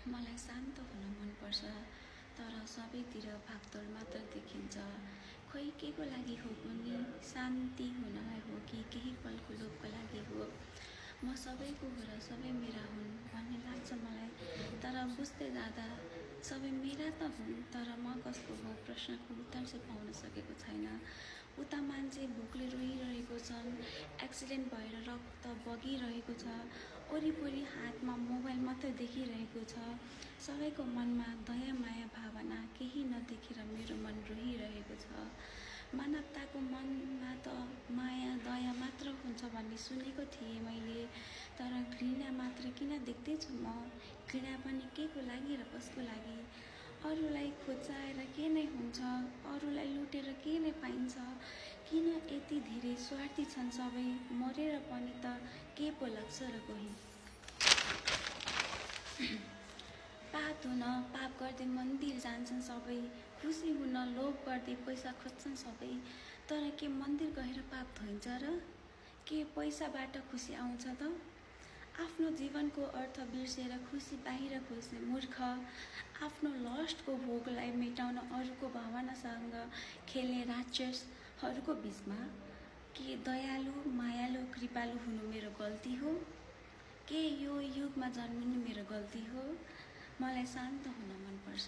मलाई शान्त हुन मनपर्छ, तर सबैतिर भागदौड मात्र देखिन्छ। खोइ के को लागि हो कुनै शान्ति हुनलाई हो कि केही पलको लोभको लागि हो। म सबैको हो र सबै मेरा हुन् भन्ने लाग्छ मलाई, तर बुझ्दै जाँदा सबै मेरा त हुन्, तर म कसको हो प्रश्नको उत्तर चाहिँ पाउन सकेको छैन। उता मान्छे भोकले रोइरहेको छन्, एक्सिडेन्ट भएर रक्त बगिरहेको छ, वरिपरि हातमा मोबाइल मात्रै देखिरहेको छ। सबैको मनमा दया माया भावना केही नदेखेर मेरो मन रोइरहेको छ। मानवताको मनमा त माया दया मात्र हुन्छ भन्ने सुनेको थिएँ मैले, तर घृणा मात्र किन देख्दैछु म? घृणा पनि के को लागि र कसको लागि? अरूलाई खोचाएर के नै हुन्छ? अरूलाई लुटेर के नै पाइन्छ? किन यति धेरै स्वार्थी छन् सबै? मरेर पनि त के पो लाग्छ र कोही? पाप हुन पाप गर्दै मन्दिर जान्छन् सबै, खुसी हुन लोभ गर्दै पैसा खोज्छन् सबै। तर के मन्दिर गएर पाप धोइन्छ र? के पैसाबाट खुसी आउँछ त? आफ्नो जीवनको अर्थ बिर्सेर खुसी बाहिर खोज्ने मूर्ख, आफ्नो लस्टको भोगलाई मेटाउन अरूको भावनासँग खेल्ने राक्षसहरूको बिचमा के दयालु मायालु कृपालु हुनु मेरो गल्ती हो? के यो युगमा जन्मिनु मेरो गल्ती हो? मलाई शान्त हुन मनपर्छ।